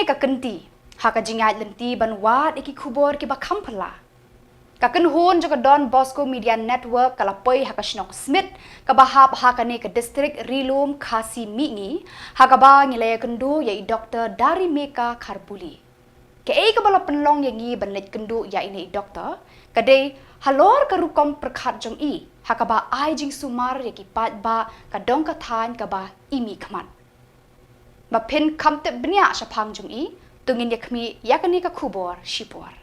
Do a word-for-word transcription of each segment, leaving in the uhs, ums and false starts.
Ka kynti ha ka jingïaid lynti ban wad ïa ki khubor kiba kham phylla. Ka kynhun jong ka Don Bosco Media Network ka la poi ha ka shnong Smit kaba hap ha kane ka district Ri-lum Khasi Mihngi, ha kaba ngi la ïakynduh ïa i Doktor Darimeka Kharbuli. Kaei kaba la pynlong ïa ngi ban leit kynduh ïa ine i doktor ka dei halor ka rukom pyrkhat jong i ha kaba ai jingsumar ïa ki paidbah ka dong ka thaiñ kaba i mihkhmat. Ba phin kham tip bniah shaphang jong i, to ngin ïakhmih ïa kane ka khubor shipor.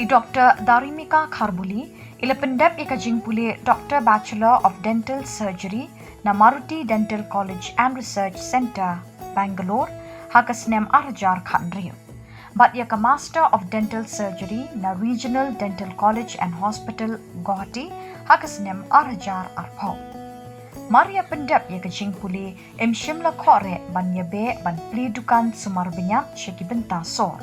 I Doktor Darimeka Kharbuli i la pyndep ïa ka jingpule Doctor Bachelor of Dental Surgery na Maruti Dental College and Research Centre, Bangalore, ha ka snem ar hajar khathynriew. Bad ïa ka Master of Dental Surgery na Regional Dental College and Hospital, Guwahati, ha ka snem ar hajar arphew. Mar ïa pyndep ïa ka jingpule, im shym la khohreh ban ïabeh ban plie dukan sumar bniat sha ki bynta sor.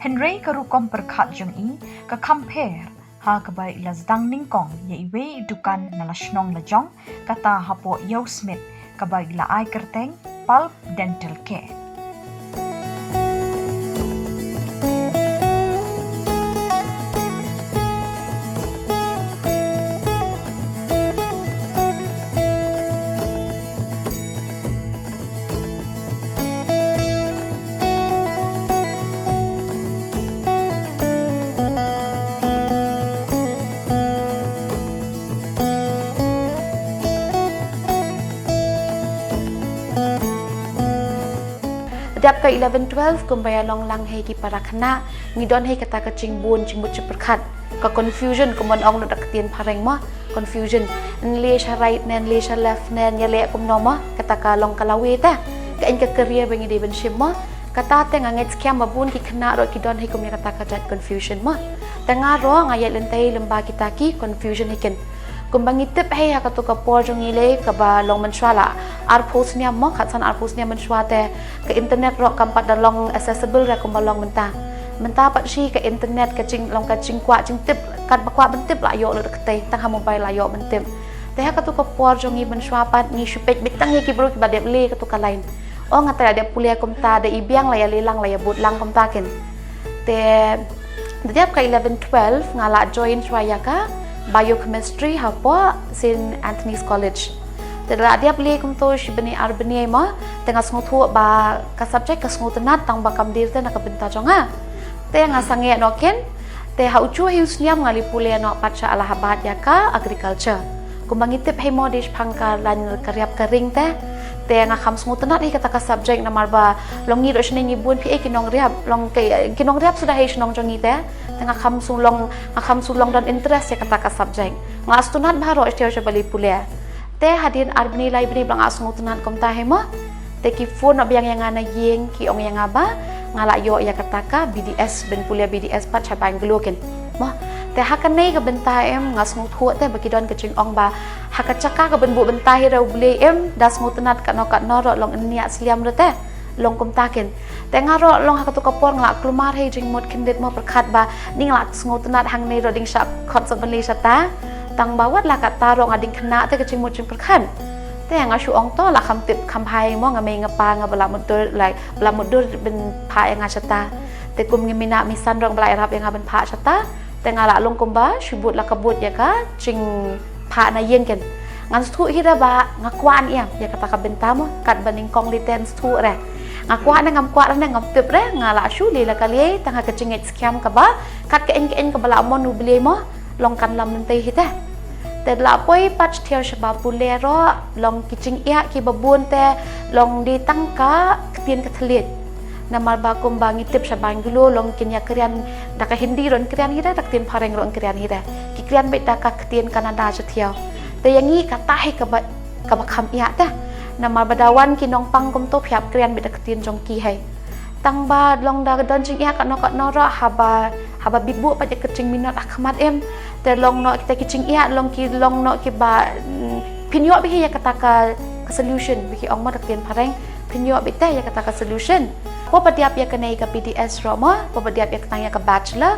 Hynrei ka rukom pyrkhat jong i ka kham pher ha kaba i la sdang nyngkong ïa iwei i dukan na la shnong la jong, kata hapoh Ïew Smit, kaba i la ai kyrteng Pulp Dental Care. Dap ka eleven twelve kumba ïa long lang hi ki para khynnah, ngi don hi kata ka jingbun jingmut jingpyrkhat. Ka confusion kumba ong lut da ka ktien phareng mo, confusion. Nlei sha right ne, nlei sha left ne, ïaleh kumno mo, kata ka long ka lawei te. Ka ïeng ka career ba ngi dei ban shim mo. Kata te nga ngeit skhem ba bun ki khynnah ruh ki don hi kum ïa kata ka jait confusion mo. Te nga ruh nga ïaid lynti lyngba kita ki confusion hi kin. Kumba ngi tip hi ha katu ka por jong ngi lei kaba long mynshuwa la arphew snem mo, khatsan arphew snem mynshuwa te ka internet ruh kam pat da long accessible re kumba long mynta. Mynta pat shi ka internet ka jing long ka jingkwah jingtip, katba kwah ban tip la ïoh lut da katei, tang ha mobile la ïoh ban tip. Te ha katu ka por jong ngi mynshuwa pat ngi shu peit beit tang ïa ki briew kiba dep leh katu ka line. O nga te la dep pule kumta, da i biang la ïaleh lang, la ïabud lang kumta kin. Te da dep ka eleven twelve nga la join shuwa ïa ka biochemistry hapoh Saint Anthony's College. Te da la dep leh kumto shi bnai ar bnai mo, te nga sngewthuh ba ka subject ka sngewtynnat tang ba kam dei te na ka bynta jong nga. Te nga sangeh noh kin, te ha u shuh hi u snem nga leit pule noh pat sha Allahabad ïa ka agriculture. Kumba ngi tip hi mo dei shaphang ka line ka riap ka ring te. Te nga kham sngewtynnat hi kata ka subject namar ba long ngi ruh shane ngi bun phi ei ki nongriap, long ki, ki nongriap suda hi shnong jong ngi te. Te nga kham shu long, nga kham shu long don interest ïa kata ka subject. Nga sngewtynnat baroh shuh shuh ba leit pule. Te hadien ar bnai lai bnai ba nga sngewtynnat kumta hi mo. Te ki phone noh biang ïa nga na ïing ki ong ïa nga ba nga la ïoh ïa kata ka B D S, ban pule B D S pat sha Bangalore kin. Mo. Te ha kane ka bynta em nga sngewthuh te ba ki don ka jingong ba ha ka jaka kaban buh bynta hi ruh U Blei em, da sngewtynnat katno katno ruh long yn ïa sliam ruh te. Long kumta kin. Te nga ruh long ha katu ka por nga la kulmar hi jingmut khyndiat mo, pyrkhat ba ni nga la sngewtynnat hangne ruh dang shah khot sa ban leit shata. Tang ba wat la katta ruh nga dang khynnah te ka jingmut jingpyrkhat. Te nga shu ong to la kham tip kham bha hi mo, nga mei nga pa nga ba la mutdur, like, ba la mutdur ban phah ïa nga shata. Te kum ngi mih na mih san ruh ba la ïarap ïa nga ban phah shata. Te nga la long kumba shu bud la ka bud ïa ka jingphah na ïing kin. Ngan sngewthuh hi ruh ba nga kwah ne em ïa kata ka bynta mo, katba nyngkong lei te ngan sngewthuh re. Nga kwah ne ngam kwah re ne ngam tip re, nga la shu leh la ka lei tang ha ka jingngeit skhem kaba kat ka ïeng ka ïeng kaba la mon U Blei mo, long kan lam lynti hi te. Te la poi pat shuh shuh ba pule ruh long ki jingeh kiba bun te long dei tang ka ktien ka thylliej. Namar ba kumba ngi tip sha Bangalore long kin ïa kren da ka Hindi ruh yn kren hi re, da ka ktien phareng ruh yn kren hi re. Ki kren beit da ka ktien Kannada shatei. Te ïa ngi kata hi kaba, kaba kham ïa te. Namar ba da wan ki nongpang kumto phi hap kren beit da ka ktien jong ki hi. Tang ba long da ka don jingeh katno katno ruh haba, haba bit buh pat ïa ka jingminot ha khmat em. Te long noh kita ki jingeh, long ki, long noh kiba, mm, phin ïoh beit hi ïa kata ka, ka solution, ba ki ong mo da ka ktien phareng. Phin ïoh beit te ïa kata ka solution. Poi ba dep ïa kane ka B D S ruh mo, poi ba dep ïa kata ïa ka bachelor.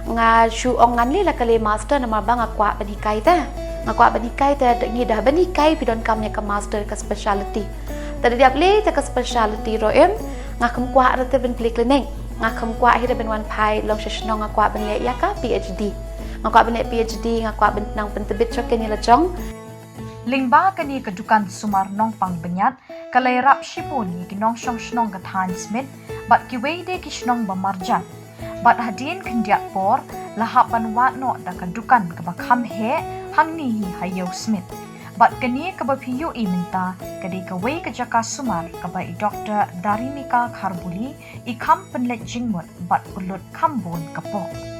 Nga shu ong ngan leh la ka lei master namar ba nga kwah ban hikai te. Nga kwah ban hikai te da ngi da ban hikai phi donkam ïa ka master ka specialty. Te da dep leh te ka specialty ruh em, nga kham kwah ruh te ban plie clinic. Nga kham kwah hi ruh ban wan phai long sha shnong, nga kwah ban leh ïa ka PhD. Nga kwah ban leh PhD, nga kwah ban nang pyntbit sha kane la jong. Lyngba kane ka dukan sumar Nongpang Bniat, ka la ïarap shibun ïa ki nongshong shnong ka thaiñ Smit, bad kiwei de ki shnong ba marjan. Bad hadien khyndiat por, la hap ban wad noh da ka dukan kaba kham heh, hangne hi ha Ïew Smit. Bad kane kaba phi ïohi mynta, ka dei kawei ka jaka sumar kaba i Doktor Darimika Kharbuli, i kham pynleit jingmut, bad u lut kham bun ka pok.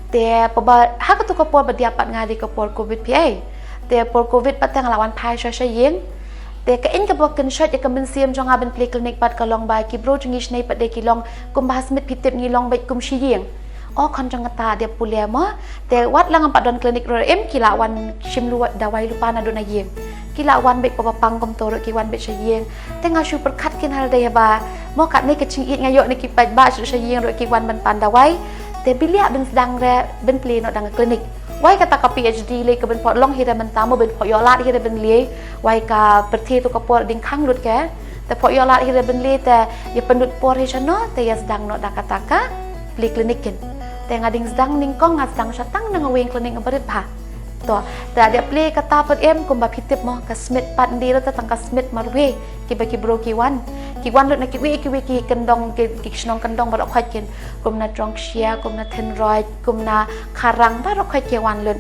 Te paba ha katu ka por ba dei pat nga dei ka por covid phi ai. Te por covid pat te nga la wan phai sha sha ïing. Te ka ing kaba kynshot ïa ka mynsiem jong nga ban plie clinic pat ka long ba ki bro jong ngi shnei pat de ki long kumba ha Smit phi tip ngi long bad kum shi ïing. O khon jong nga ta de pule mo. Te wat la ngam pat don clinic ruh em ki la wan shim lu dawai lypa naduh na ïing. Ki la wan bad paba pang kumto ruh ki wan bad sha ïing. Te nga shu pyrkhat kin hal dei ba mo katne ka jingïeit nga ïoh na ki paidbah sha sha ïing ruh ki wan ban pan dawai. Te bilia ban sdang re ban plie noh dang clinic. Wai kata ka PhD lei ka ban pok long hi re mynta mo ban pok ïoh lad hi re ban lei. Wai ka pyrthei tu ka por ding khang lut ke. Te pok ïoh lad hi re ban lei te ïa pynlut por hi sha no te ïa sdang noh da kata ka plie clinic kin. Te nga ding sdang nyngkong nga sdang sha tang na nga weng clinic nga barit bha. To, te da plie kata pat em kumba phi tip mo ka Smit pat ndei ruh te tang ka Smit marwei kiba ki bro ki wan. Ki wan lut na kiwei kiwei ki kyndong ki, ki shnong kyndong baroh khoit kin. Kum na Trongshia, kum na Thenroit, kum na Kharang baroh khoit ki wan lut.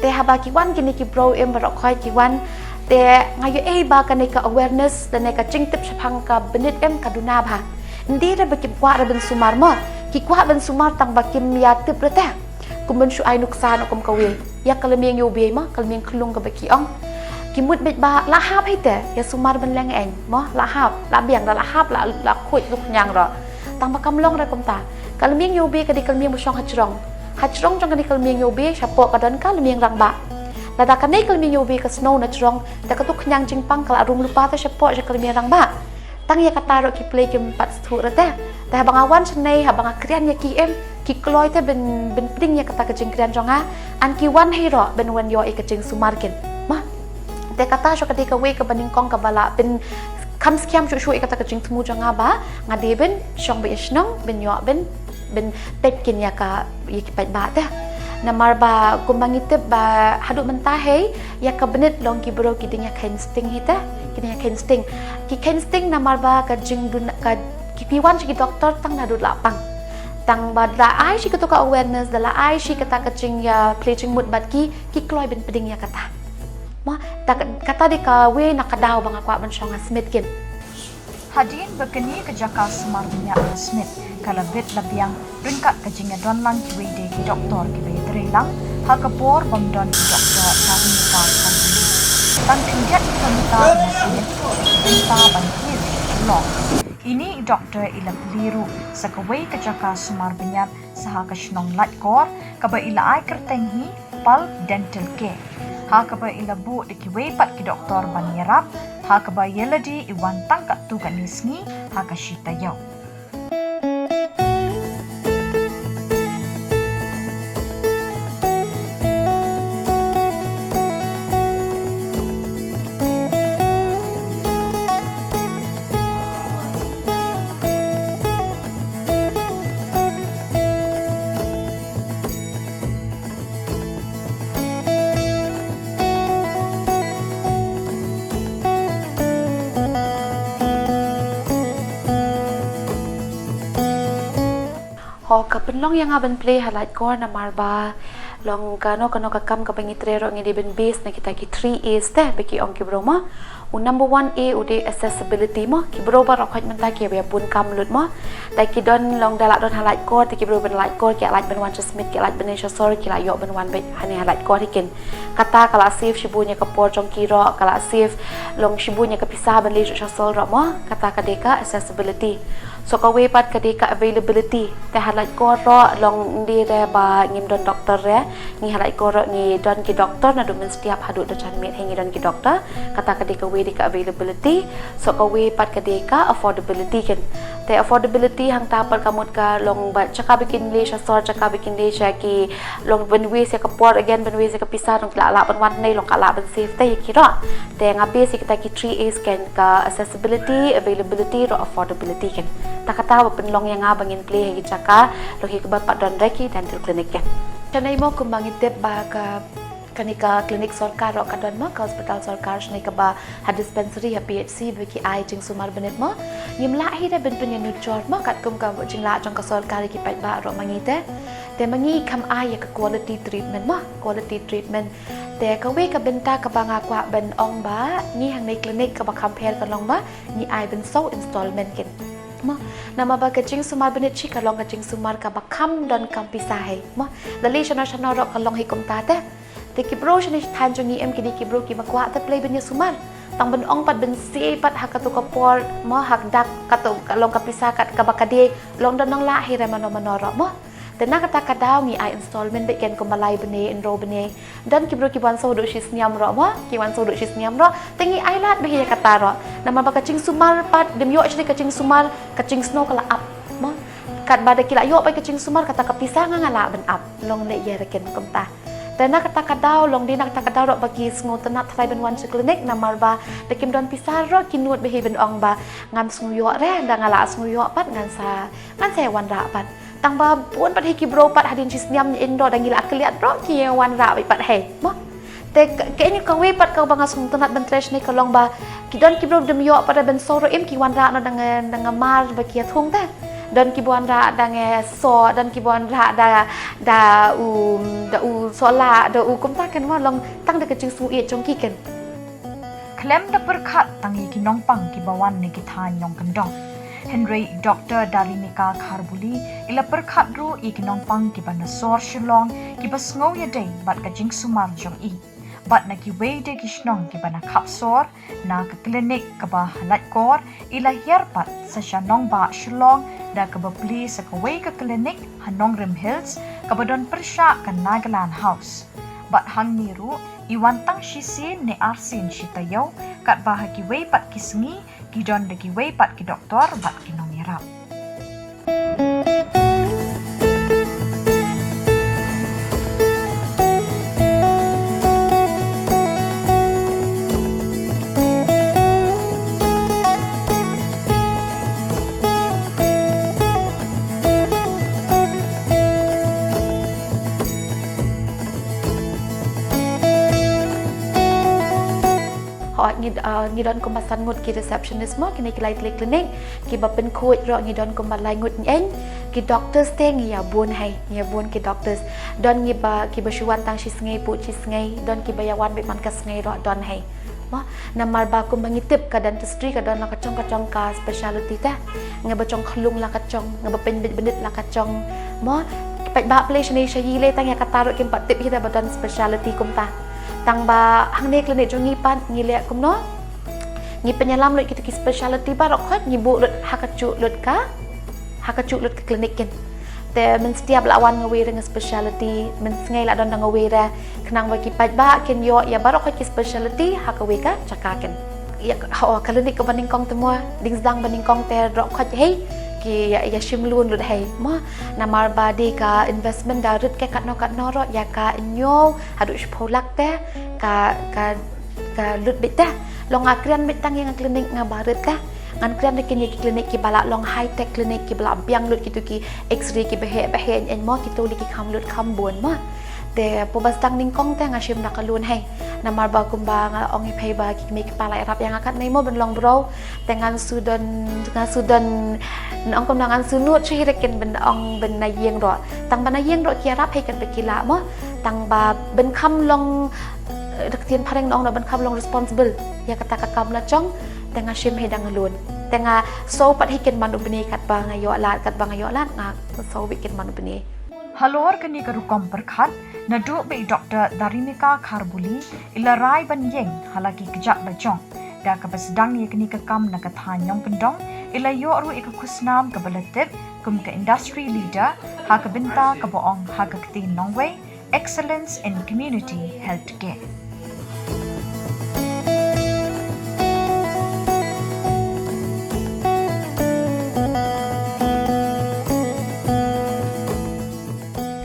Te haba ki wan kine ki bro em baroh khoit ki wan. Te nga ïohi ba kane ka awareness lane ka jingtip shaphang ka bnit em ka duna bha. Ndei ruh ba kim kwah ruh ban sumar mo. Ki kwah ban sumar tang ba kim ïa tip ruh te. Kum ban shu ai nuksa noh kum kawei. Ïa ka lamiang ïoh bei mo, ka lamiang khlung kaba ki ong. Ki mut beit ba la hap hi te, ïa sumar ban leng eng mo, la hap, la biang da la hap, la, la khuid luk nyang ruh. Tang ba kam long ruh kumta. Ka lamiang ïoh bei ka dei ka lamiang ba shong ha jrong. Ha jrong jong kane ka lamiang ïoh bei, shapoh ka don ka lamiang rangbah. Lada kane ka lamiang ïoh bei ka snow na jrong, te katu khñiang jingpang ka la rung lypa te shapoh sha ka lamiang rangbah. Tang ïa kata ruh ki Blei kim pat sngewthuh ruh te. Te haba nga wan shane, haba nga kren ïa ki em, ki kloi te ban, ban pdiang ïa kata ka jingkren jong nga, yn ki wan hi ruh ban wan ïoh ïa ka jingsumar kin. Mo. Te kata shuh ka dei kawei kaba nyngkong kaba la pynkham skhem shuh shuh ïa kata ka jingthmu jong nga ba nga dei ban shong beit shnong, ban ïoh ban, ban peit kin ïa ka, ïa ki paidbah te. Namar ba kumba ngi tip ba haduh mynta hi ïa ka bnit long ki briew ki dang ïa kheiñ sting hi te, ki dang ïa kheiñ sting. Ki kheiñ sting namar ba ka jingduna ka, ki phi wan sha ki doktor tang naduh la pang. Tang ba da la ai shi katu ka awareness, da la ai shi kata ka jingïaplie jingmut bad ki, ki kloi ban pdiang ïa kata. Mo, ta ka, kata dei kawei na ka daw ba nga kwah ban shong ha Smit kin. Hadien ba kane ka jaka sumar bniat ha Smit ka la bit la biang ryngkat ka jingïadon lang kiwei de ki doktor kiba ïatrei lang ha ka por bym don ki doktor ka ri ka. Tang khyndiat kilometer na Smit, bynta ban kir long. Ine i doktor i la plie ruh sa kawei ka jaka sumar bniat sa ha ka shnong Laitkor kaba i la ai kyrteng hi Pulp Dental Care. Ha kaba i la buh da kiwei pat ki doktor ban ïarap, ha kaba ïa lade i wan tang katto katne sngi ha ka shi taïew. Ho, ka pynlong ïa nga ban plie ha Laitkor namar ba long kano kano ka kam kaba ngi trei ruh ngi dei ban base na kita ki three A's te ba ki ong ki briew mo. U number one A u dei accessibility mo, ki briew baroh khoit mynta ki ïa bun kam lut mo. Te ki don long da la don ha Laitkor, te ki briew ban Laitkor ki lait ban wan sha Smit, ki lait ban ïa sha sor, ki la ïoh ban wan beit hane ha Laitkor hi kin. Kata ka la save shibun ïa ka por jong ki ruh, ka la save long shibun ïa ka pisa ban leit sha sor ruh mo, kata ka dei ka accessibility. So kawei pat ka dei ka availability. Te ha Laitkor ruh long ym dei re ba ngim don doktor re, ngi ha Laitkor ruh ngi don ki doktor naduh mynstep haduh da janmiet hi ngi don ki doktor. Kata ka dei kawei dei ka availability. So kawei pat ka dei ka affordability kin. Te affordability hangta pat ka mut ka long ba jaka ba kin leit sha sor, jaka ba kin leit sha ki long ban waste ïa ka por again, ban waste ïa ka pisa, long ka lah ban wan nei, long ka lah ban save te ïa ki ruh. Te nga base ïa kita ki three A's kin, ka accessibility, availability ruh affordability kin. Ta kata ba pynlong ïa nga ba ngin plie ha ki jaka long hi kaba pat don re ki dental clinic kin. Shane mo kumba ngi tip ba ka kane ka clinic sorkar ruh ka don mo, ka hospital sorkar shane kaba ha dispensary ha P H C ba ki ai jingsumar bniat mo. Ngim lah hi de ban pynïanuid jur mo katkum ka jinglah jong ka sorkar ïa ki paidbah ruh ma ngi te. Te ma ngi kham ai ïa ka quality treatment mo, quality treatment. Te kawei ka bynta kaba nga kwah ban ong ba ngi hangne clinic kaba kham pher ka long ba ngi ai ban saw installment kin mo. Namar ba ka jingsumar bniat shi ka long ka jingsumar kaba kham don kam pisa hi mo. Lane shano shano ruh ka long hi kumta te. Te ki briew shane shi thain jong ngi em ki dei ki briew kiba kwah te plie ban ïasumar. Tang ban ong pat ban siew pat ha kato ka por mo, ha ka dak kato ka long ka pisa kat kaba ka dei long don nang lah hi re mano mano ruh mo. Te na kata ka daw ngi ai installment beit kin kumba lai bnai, hynriew bnai. Don ki briew ki wan saw haduh shi snem ruh mo, ki wan saw haduh shi snem ruh. Te ngi ai lad beit ïa kata ruh. Namar ba ka jingsumar pat, ym ïoh shuh ka jingsumar, ka jingsngew ka la ap mo. Katba da ki la ïoh pat ka jingsumar, kata ka pisa nga nga lah ban ap. Long leh ïa re kin kumta. Te na kata ka daw, long dei na kata ka daw ruh ba ki sngewtynnat tharai ban wan sha clinic, namar ba da kim don pisa ruh ki nud beit hi ban ong ba ngan sngew ïoh re, da nga la sngew ïoh pat ngan sa, ngan sa wanrah pat. Tang ba bun pat hi ki briew pat hadien shi snem ïa in ruh da ngi la kylliat ruh ki wanrah beit pat hi mo. Te ka, ka ïa kawei pat kaba nga sngewtynnat ban trei shane ka long ba ki don ki briew ym ïoh pat re ban saw ruh em ki wanrah noh da nga, da nga mar ba ki ïathung te. Don kiba wanrah da nga saw, don kiba wanrah da, da u, da u sohlah, da u kumta kin mo, long tang da ka jingsngew ïeit jong ki kin. Khlem da pyrkhat tang ïa ki nongpang kiba wan na ki thaiñ nongkyndong, hynrei i Doktor Darimika Kharbuli i la pyrkhat ruh ïa ki nongpang kiba na sor Shillong kiba sngew ïadei bad ka jingsumar jong i. Bad na kiwei de ki shnong kiba na khap sor, na ka klinik kaba ha Laitkor i la hiar pat sa sha nongbah Shillong da kaba plie sa kawei ka klinik ha Nongrim Hills kaba don pyrshah ka Nagaland House. Bad hangne ruh i wan tang shisien ne arsien shi taïew, katba ha kiwei pat ki sngi ki don da kiwei pat ki doktor bad ki nongïarap. Hooid, ngi, ah, ngi don kumba san ngut ki receptionist mo, kine ki lai tylli clinic, kiba pynkhuid ruh ngi don kumba lai ngut eiñ. Ki doctors te ngi ïa bun hi, ngi ïa bun ki doctors. Don ngi ba, kiba shu wan tang shi sngi, pud shi sngi, don kiba ïa wan beit man ka sngi ruh don hi. Mo, namar ba kumba ngi tip ka dentistry ka don la ka jong ka jong ka specialty te. Nga ba jong khlung la ka jong, nga ba pynbeit bynit la ka jong. Mo, pat ba plie shane shaei lei tang ïa kata ruh kim pat tip hi da ba don specialty kumta. Tang ba hangne clinic jong ngi pat ngi leh kumno? Ngi pynïalam lut kito ki specialty baroh khoit, ngi buh lut ha kajuh lut ka, ha kajuh lut ka clinic kin. Te mynstep la wan nga wei re nga specialty, mynsngi la don da nga wei re, khnang ba ki paidbah kin ïoh ïa baroh khoit ki specialty ha kawei ka jaka kin. Ïa ka, ha, ka clinic kaba nyngkong te mo, ding sdang ba nyngkong te baroh khoit hi ki ïa, ïa shim loan lut hi mo. Namar ba dei ka investment da rit ka katno katno ruh ïa ka hynñiew haduh shiphew lak te ka, ka, ka lut beit te. Long nga kren beit tang ïa nga clinic nga ba rit te. Ngan kren da kine ki clinic kiba la long high tech clinic kiba la biang lut kito ki X-ray kiba heh ba heh eiñ eiñ mo, kito lei ki kham lut kham bun mo. Te pynban sdang nyngkong te nga shim da ka loan hi. Namar ba kumba nga ong ïa phi ba ki kmie ki kpa la ïarap ïa nga katne mo ban long bro. Te ngan shu don, ngan shu don, ngan ong kumno ngan shu nud shuh hi re kin ban ong ban na ïing ruh. Tang ba na ïing ruh ki ïarap hi katba ki lah mo. Tang ba ban kham long Da ka ktien phareng ngi ong na ban kham long responsible ïa kata ka kam la jong. Te nga shim hi da nga lun. Te nga sngew pat hi kin man u bnai katba nga ïoh lad, katba nga ïoh lad nga sngew hi kin man u bnai. Halor kane ka rukom pyrkhat, naduh ba i Doktor Darimika Kharbuli i la rai ban ïeng ha la ki kjat la jong, da kaba sdang ïa kane ka kam na ka thaiñ Nongkyndong, i la ïoh ruh ïa ka khusnam kaba la tip kum ka industry leader ha ka bynta kaba ong ha ka ktien nongwei, Excellence in Community Healthcare.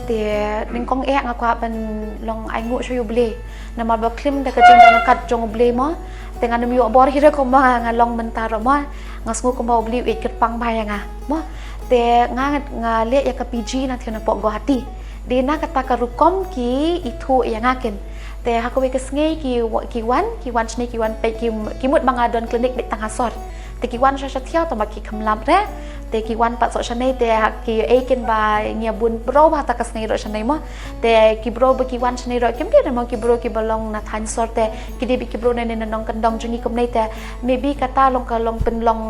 Te nyngkong eh nga kwah ban long ainguh sha U Blei. Namar ba klim da ka jingdon kat jong U Blei mo. Te ngan ym ïoh bor hi ruh kumba nga long mynta ruh mo. Nga sngew kumba U Blei u ïeit kyrpang bha ïa nga mo. Te nga, nga leh ïa ka P G na thaiñ na pok Guwahati. Dei na kata ka rukom ki ithuh ïa nga kin. Te ha kawei ka sngi ki wa-, ki wan, ki wan shane, ki wan peit, ki, ki mut ba nga don clinic beit tang ha sor. Te ki wan sha sha thiaw tang ba ki kham lap re. Te ki wan pat soh shane te ha ki ei kin ba ngi bun bro ba ha ta ka sngi ruh shane mo. Te ki bro ba ki wan shane ruh kim dei na mo ki bro kiba long na thaiñ sor te ki dei beit ki bro ne ne na Nongkyndong jong ngi kumne te maybe kata long ka long pynlong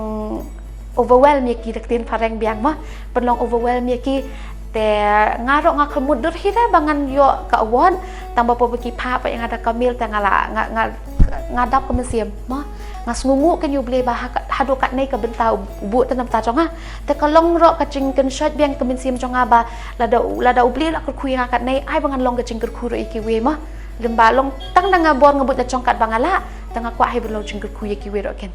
overwhelm ïa ki da ka ktien phareng biang mo. Pynlong overwhelm ïa ki. Te nga ruh nga khlem mutdur hi re ba ngan ïoh ka award. Tang ba pop ki phah pat ïa nga da ka mail te nga la, nga, nga, nga dap ka mynsiem mo. Nga sngewnguh kin ïa U Blei ba ha ka, haduh katne ka bynta u buh te na bynta jong nga. Te ka long ruh ka jingkynshoit biang ka mynsiem jong nga ba lada, lada U Blei la kyrkhu ïa nga katne ai ba ngan long ka jingkyrkhu ruh ïa kiwei mo. Lymba long tang da nga bor nga buh la jong katba nga lah. Te nga kwah hi ban long jingkyrkhu ïa kiwei ruh kin.